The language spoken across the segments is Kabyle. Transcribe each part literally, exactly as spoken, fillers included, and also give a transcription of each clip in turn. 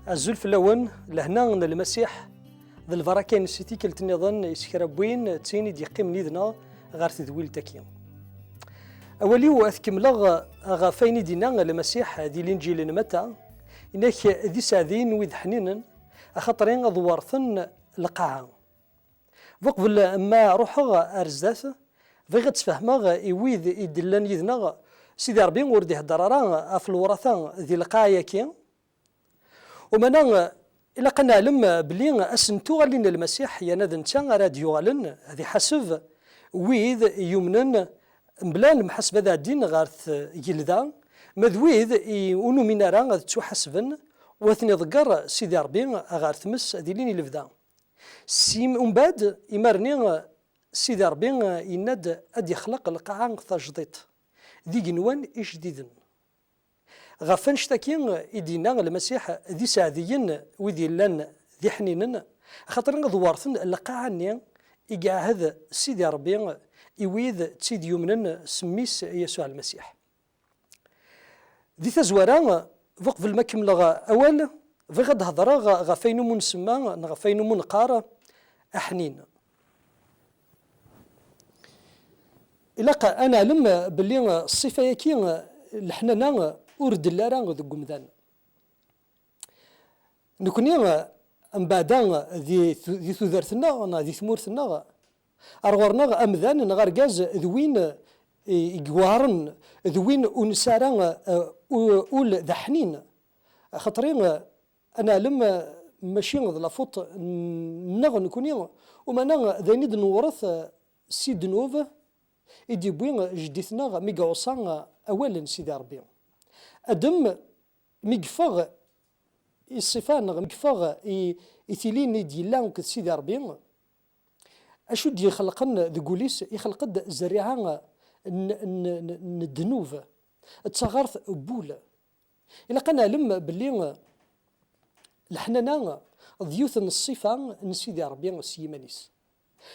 Azul fell-awen, lehna n Lmasiḥ d lbaraka-ines i tikkelt nniḍen i s kra n win d tin i d-yeqqimen yid-neɣ ɣer tedwilt-agi. Awal-iw ad t-kemmleɣ ɣef wayen i d-yenna Lmasiḥ di Linǧil n Matta, inak d iseɛdiyen wid ḥninen, axaṭer ad werten lqaɛa. Uqbel ma ruḥeɣ ar zdat, bɣiɣ ad d-sfehmeɣ i wid i d-llan yid-neɣ, Sidi Ṛebbi ur d-ihedder ara ɣef lewṛata di lqaɛa-agi. Umana, ilaq ad neɛlem belli ass n tuɣalin n Lmasiḥ, yerna d netta ara d-yuɣalen ad iḥaseb wid yumnen mebla lemḥasba ad ɛeddin ɣer tgelda, ma d wid i ur numin ara ad ttuḥasben, u ad ten-iḍegger Sidi Ṛebbi ɣer tmes ad ilin i lebda. Sim-, umbeɛd, imarni Sidi Ṛebbi yenna-d ad ixleq lqaɛa tajdiṭ d igenwan ijdiden. Ɣef annect-agi i d-yenna Lmasiḥ d iseɛdiyen wid yellan d iḥninen, axaṭer ad werten lqaɛa-nni i iɛhed Sidi Ṛebbi i wid tt-id-yumnen s mmi-s Yasuɛ Lmasiḥ. Di tazwara, uqbel ma kemmleɣ awal, bɣiɣ ad d-hedreɣ ɣef wayen umi nsemma neɣ ɣef wayen umi neqqar aḥnin. Ilaq ad neɛlem belli ṣṣifa-yagi, leḥnana, ur d-telli ara deg umdan. Nekni, mbeɛda, di tu-, di tudert-nneɣ neɣ di tmurt-nneɣ, ar ɣur-neɣ amdan neɣ argaz d win i, i iweɛren, d win ur nesɛi ara, eh, u-, ul d aḥnin. Axaṭer, eh, ad neɛlem, eh, mačči d la faute n-, nneɣ nekni, umana d ayen i d-newret, eh, si ddnub i d-yewwi jeddi-tneɣ mi iɛuṣa, eh, awal n Sidi Ṛebbi. Adem, mi yeffeɣ i ṣṣifa neɣ mi yeffeɣ i, i tilin i d-yella akked Sidi Ṛebbi, acu d-ixelqen deg wul-is? Ixelq-d zerriɛa n, n, n, n ddnub, d taɣert n wul. Ilaq ad neɛlem belli leḥnana d yiwet n ṣṣifa n Sidi Ṛebbi s yiman-is.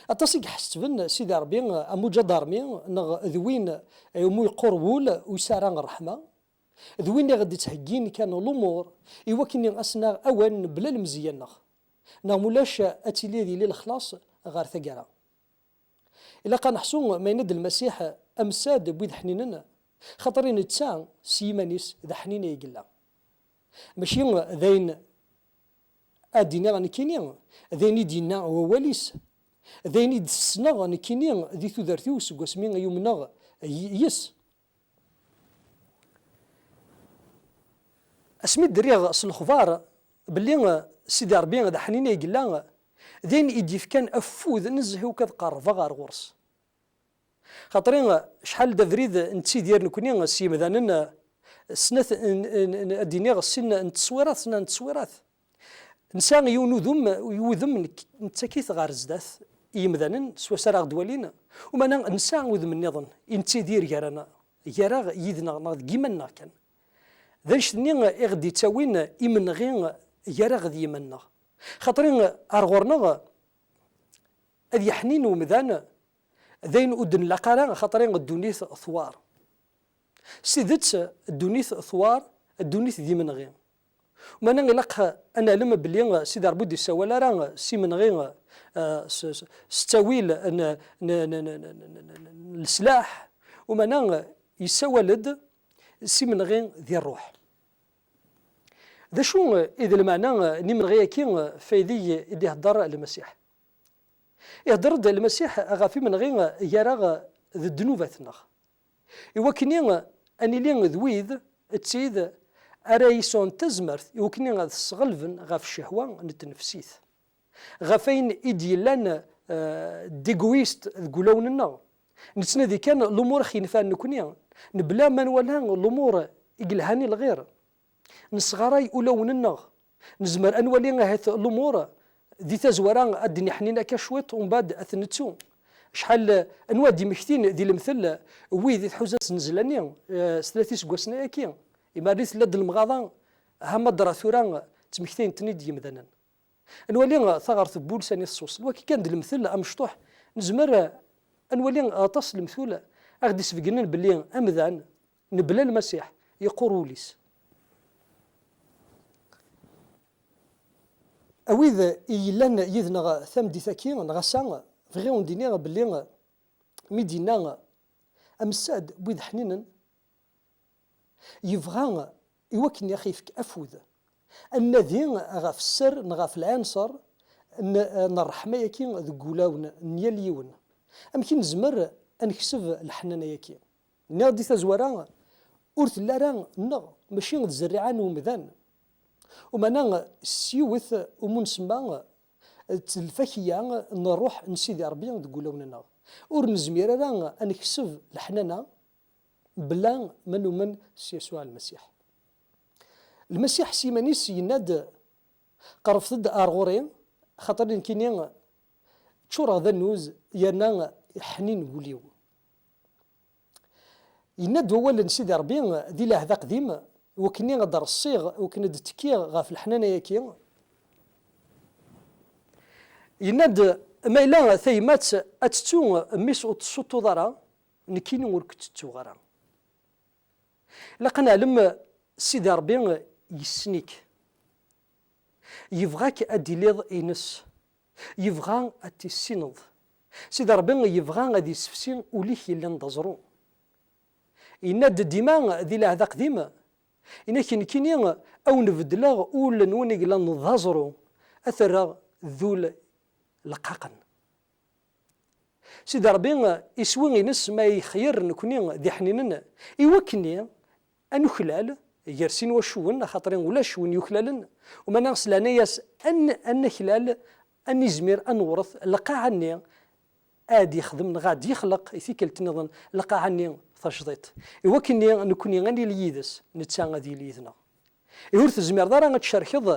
Aṭas i iḥesben Sidi Ṛebbi am uǧadarmi neɣ d win umi yeqqur wul, ur yesɛi ara ṛṛeḥma. D win i ɣ-d-ittheggin kan lumuṛ i wakken ad s-naɣ awal mebla lemzeyya-nneɣ, neɣ mulac ad tili ad yili lexlaṣ ɣer taggara. Ilaq ad neḥṣu ma yenna-d Lmasiḥ amsad n wid ḥninen, xaṭer i netta s yiman-is d aḥnin ay yella. Mačči d ayen ad d-iniɣ nekkini, d ayen i d-yenna wawal-is, d ayen i d-ssneɣ nekkini di tudert-iw seg wasmi i umneɣ y-, yes. Asmi d-rriɣ s lexbar belli Sidi Ṛebbi d aḥnin ay yella, d ayen i d-yefkan afud nezzeh akk ad qerrbeɣ ar ɣur-s. Xaṭri, acḥal d abrid nettidir nekni s yimdanen, snat n, n, n, ad d-iniɣ sin n tteswirat, snat n tteswirat. Nesɛa yiwen udem, i wudem nek-, nettak-it ɣer zdat i yimdanen, s wass ara ɣ-d-walin, umana nesɛa udem nniḍen i nettidir gar-aneɣ, gar-aɣ yid-neɣ neɣ deg yiman-nneɣ kan. D annect-nni i ɣ-d-ittawin imenɣi gar-aɣ d yiman-nneɣ. Xaṭri ar ɣur-neɣ ad yeḥnin umdan, d ayen ur d-nlaq ara, xaṭri ddunit twar. S tidet, ddunit twar, ddunit d imenɣi. Umana ilaq ad neɛlem belli Sidi Ṛebbi ur d-issawal ara s imenɣi, eh, s, s, s ttawil n, n, n leslaḥ, umana yessawal-d s imenɣi di ṛṛuḥ. D acu i d lmeɛna n imenɣi-agi f aydeg i d-ihedder Lmasiḥ? Ihedder-d Lmasiḥ ɣef imenɣi gar-aɣ d ddnubat-nneɣ, i wakken ad nili d wid d tid ara yesɛun tazmert i wakken ad sɣelben ɣef ccehwa n tnefsit, ɣef ayen i d-yellan, eh, d égoïste deg wulawen-nneɣ. Nettnadi kan lumuṛ i ɣ-yenfɛen nekni, mebla ma nwala lumuṛ i yelhan i lɣir. Nesɣaray ulawen-nneɣ. Nezmer ad nwali ahat lumuṛ di tazwara ad d-niḥnin akka cwiṭ, umbeɛd ad t-nettu. Acḥal, anwa ad d-imektin di lemtel wid i tḥuza tnezla-nni, eh, s tlata iseggasen ayagi? Imar-nni tella-d lemɣaḍa, ha ma ddreɣ tura, ttmektayen-ten-id yimdanen. Ad nwali taɣert n Buls Anissus. Wagi kan d lemtel amecṭuḥ. Nezmer ad nwali aṭas n lemtul a ɣ-d-isbeggnen belli amdan, mebla Lmasiḥ, yeqqur wul-is. A wid i yellan yid-neɣ tameddit-agi neɣ ass-a, bɣiɣ ad wen-d-iniɣ belli mi d-yenna amessad n wid ḥninen, yebɣa i wakken i aɣ-yefk afud ad nnadi ɣef sser neɣ ɣef lɛinṣer n, n ṛṛeḥma-agi deg wulawen n yal yiwen. Amek i nezmer ad nekseb leḥnana-agi? Nniɣ-d di tazwara, ur telli ara nneɣ, mačči d zerriɛa n umdan. Umeɛna s yiwet umi nsemma d lfakya n ṛṛuḥ n Sidi Ṛebbi deg wulawen-nneɣ. Ur nezmir ara ad nekseb leḥnana bla ma numen s Yasuɛ Lmasiḥ. Lmasiḥ s yiman-is yenna-d: "Qerrbet-d ar ɣur-i, xaṭer nekkini ččureɣ d annuz yerna ḥnin wul-iw." Yenna-d wawal n Sidi Ṛebbi di Lɛehd Aqdim, wakken ad d-reṣṣiɣ, wakken ad d-tekkiɣ ɣef leḥnana-agi. Yenna-d: "Ma yella tayemmat ad tettu mmi-s ur t-tessuṭṭuḍ ara, nekkini ur k-ttettuɣ ara." Ilaq ad neɛlem Sidi Ṛebbi yessen-ik. Yebɣa-k ad d-tiliḍ ines. Yebɣa ad t-tissineḍ. Sidi Ṛebbi yebɣa ad yessefsi ul-ik yellan d aẓru. Yenna-d dima di Lɛehd Aqdim, yenna-k: "Nekkini a wen-beddleɣ ul-nwen i yellan d aẓru, ad t-rreɣ d ul leqqaqen." Sidi Ṛebbi iswi-ines ma yexyir nekni d iḥninen, i wakken ad nuklal gar sin wacuwen, axaṭer ulac win yuklalen, umeɛna s leɛnaya-s ad n-, ad naklal, ad nizmir ad newret lqaɛa-nni ad yexdem neɣ ad yexleq i tikkelt nniḍen lqaɛa-nni tajdiṭ, i wakken nekni ad nili yid-s, netta ad yili yid-neɣ. Ihi ur tezmireḍ ara ad tcerkeḍ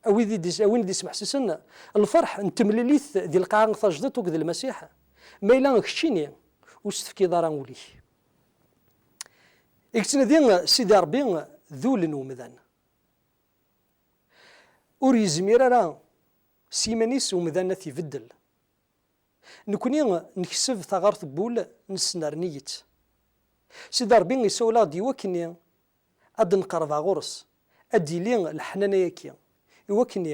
a wid i d-, a win i d-ismeḥsisen lferḥ n temlilit di lqaɛa tajdiṭ akked Lmasiḥ, ma yella keččini ur s-tefkiḍ ara ul-ik. I yettnadi Sidi Ṛebbi d ul n umdan. Ur yezmir ara s yiman-is umdan ad t-ibeddel. Nekni nekseb taɣart n wul, nesnerni-tt. Sidi Ṛebbi isawel-aɣ-d i wakken ad d-nqerreb ɣur-s, ad d-yili leḥnana-agi, i wakken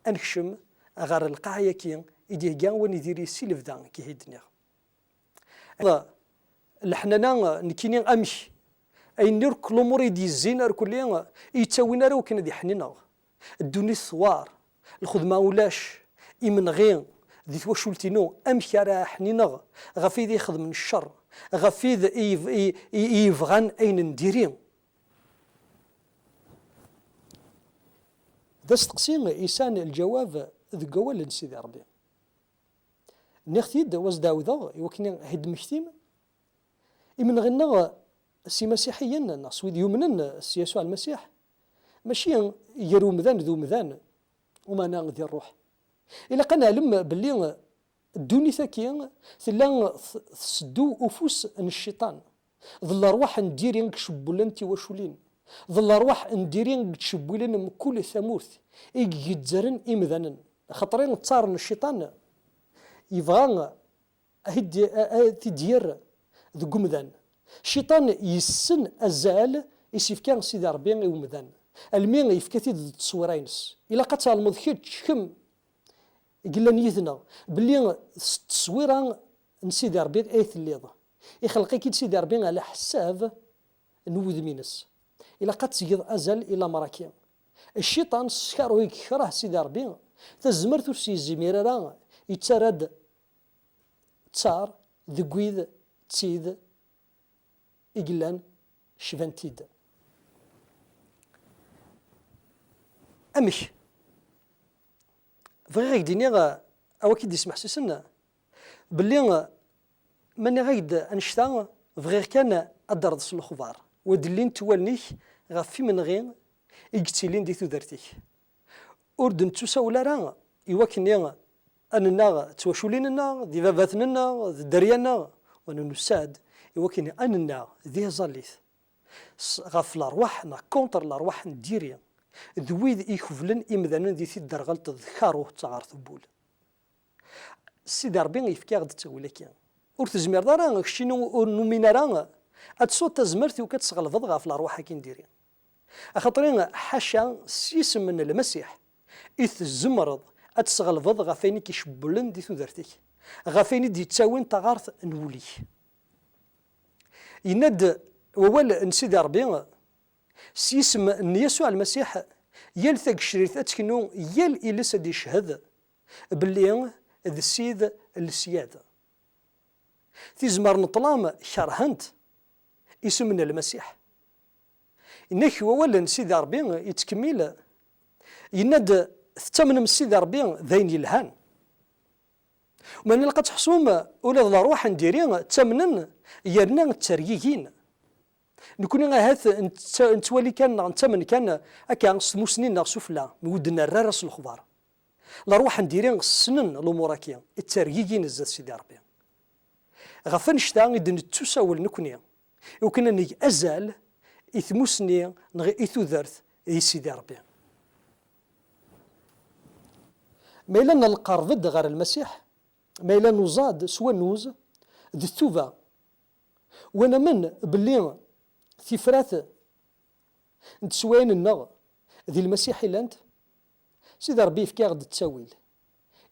ad nekcem ɣer lqaɛa-agi i d-ihegga win i diri si lebda, akka i d-nniɣ. Leḥnana, nekkini amek? Ayen irk lumuṛ i d-yezzin irkelli, i yettawin ara wakken ad iḥnineɣ. Ddunit tewɛer, lxedma ulac, imenɣi di twacult-inu, amek ara ḥnineɣ ɣef wid i ixedmen ccer, ɣef wid i, i, i, i yebɣan ayen n diri? D asteqsi yesɛan lǧawab deg wawal n Sidi Ṛebbi. Nniɣ-t-id, wa s-d-ɛawdeɣ, i wakken ad d-temmektim. Imenɣi-nneɣ s imasiḥiyen, neɣ s wid yumnen s Yasuɛ Lmasiḥ, mačči gar umdan d umdan, umeɛna di ṛṛuḥ. Ilaq ad neɛlem belli ddunit-agi tella t-, tseddu ufus n cciṭan. D lerwaḥ n diri i icewwlen tiwaculin. D lerwaḥ n diri i yettcewwilen mkul tamurt, i igezzren imdanen. Axaṭer ttaṛ n cciṭan yebɣa ad t-id-, ad t-id-yerr deg umdan. Cciṭan yessen azal i s-yefka Sidi Ṛebbi i umdan, almi yefka-t-id d tteswira-ines. Ilaq ad tɛelmeḍ kečč, kemm i yellan yid-neɣ, belli s tteswira n Sidi Ṛebbi ay telliḍ. Ixleq-ik-id Sidi Ṛebbi ɛla ḥsab n wudem-ines. Ilaq ad tgeḍ azal i lameṛ-agi. Cciṭan s karuh i yekreh Sidi Ṛebbi, tazmert ur s-yezmir ara, yettarra-d ttar deg wid d tid i yellan cban-t-id. Amek? Bɣiɣ ad k-d-iniɣ, a waki d-ismeḥsisen, belli ma nniɣ-ak-d annect-a, bɣiɣ kan ad d-terreḍ s lexbar, u ad llint wallen-ik ɣef imenɣi i yettilin di tudert-ik. Ur d-nettusawel ara i wakken ad nennaɣ d twaculin-nneɣ, d ibabaten-nneɣ, d dderya-nneɣ, u nusa-d i wakken ad nennaɣ d iẓallit s-, ɣef lerwaḥ neɣ contre lerwaḥ n diri, d wid ikeblen imdanen di tidderɣelt d karuh d taɣert n wul. Sidi Ṛebbi yefka-aɣ-d ttawil-agi. Ur tezmireḍ ara, keččini ur numin ara, ad tesɛuḍ tazmert i wakk ad tesɣelbeḍ ɣef lerwaḥ-agi n diri. Axaṭer ḥaca s yisem n Lmasiḥ i tzemreḍ ad tesɣelbeḍ ɣef wayen i k-icewwlen di tudert-ik, ɣef wayen i d-yettawin taɣart n wul-ik. Yenna-d wawal n Sidi Ṛebbi, s yisem n Yasuɛ Lmasiḥ, yal tagecrirt ad teknu, yal iles ad d-iched belli d Ssid lesyad. Tizemmar n ṭṭlam kerhent isem n Lmasiḥ. Inek wawal n Sidi Ṛebbi yettkemmil, yenna-d, tettamnem s Sidi Ṛebbi d ayen yelhan. Ma nilaq ad teḥṣum, ula d lerwaḥ n diri ttamnen yerna ttergigin. Nekni ahat netta-, nettwali kan neɣ nettamen kan akka s tmusni-nneɣ sufella, mi ur d-nerra ara s lexbar. Lerwaḥ n diri ssnen lumuṛ-agi, ttergigin zdat Sidi Ṛebbi. Ɣef annect-a i d-nettusawel nekni, iwakken ad neg azal i tmusni neɣ i tudert di Sidi Ṛebbi. Ma yella nqerreb-d ɣer Lmasiḥ, ma yella nuẓa-d s wannuz d ttuba, u ad namen belli tifrat n teswayin-nneɣ di Lmasiḥ i llant, Sidi Ṛebbi yefka-aɣ-d ttawil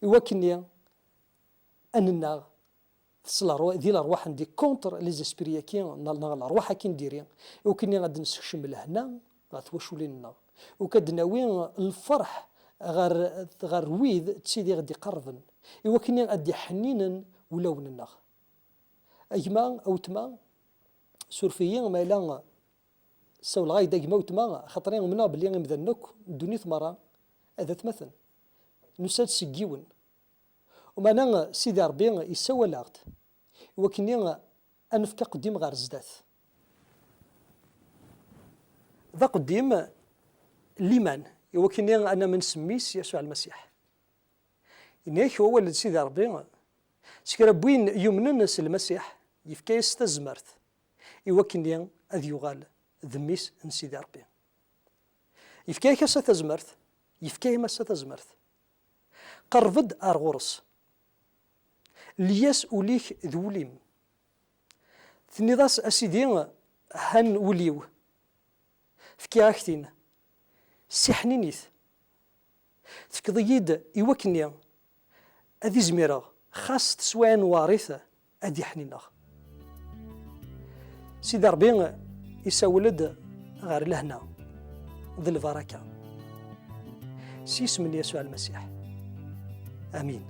i wakken ad nennaɣ s lerwa-, di lerwaḥ n di contre les esprits-agi, neɣ, neɣ lerwaḥ-agi n diri, i wakken ad d-nessekcem lehna ɣer twaculin-nneɣ, u ad d-nawi lferḥ ɣer, ɣer wid d tid i ɣ-d-iqerrben, i wakken ad d-iḥenninen ulawen-nneɣ. A gma, a wetma, suref-iyi ma yella ssawleɣ-ak-d a gma, a wetma, xaṭer umneɣ belli imdanen akk n ddunit merra d atmaten. Nusa-d seg yiwen. Umeɛna Sidi Ṛebbi yessawal-aɣ-d i wakken ad nefk aqeddim ɣer zdat. D aqeddim n liman, i wakken ad namen s mmi-s Yasuɛ Lmasiḥ. Yenna-ak wawal n Sidi Ṛebbi, s kra n win yumnen s Lmasiḥ, yefka-yas tazmert i wakken ad yuɣal d mmi-s n Sidi Ṛebbi. Yefka-ak ass-a tazmert, yefka-yam ass-a tazmert. Qerreb-d ar ɣur-s. Lli-yas ul-ik d wul-im. Tenniḍ-as, a Sidi, han wul-iw. Fkiɣ-ak-t-in. Siḥninit. Tefkeḍ-iyi-d i wakken ad izmireɣ, xas teswiɛin n warit, ad iḥnineɣ. Sidi Ṛebbi isawel-d ɣer lehna d lbaraka. S yisem n Yasuɛ Lmasiḥ. Amin.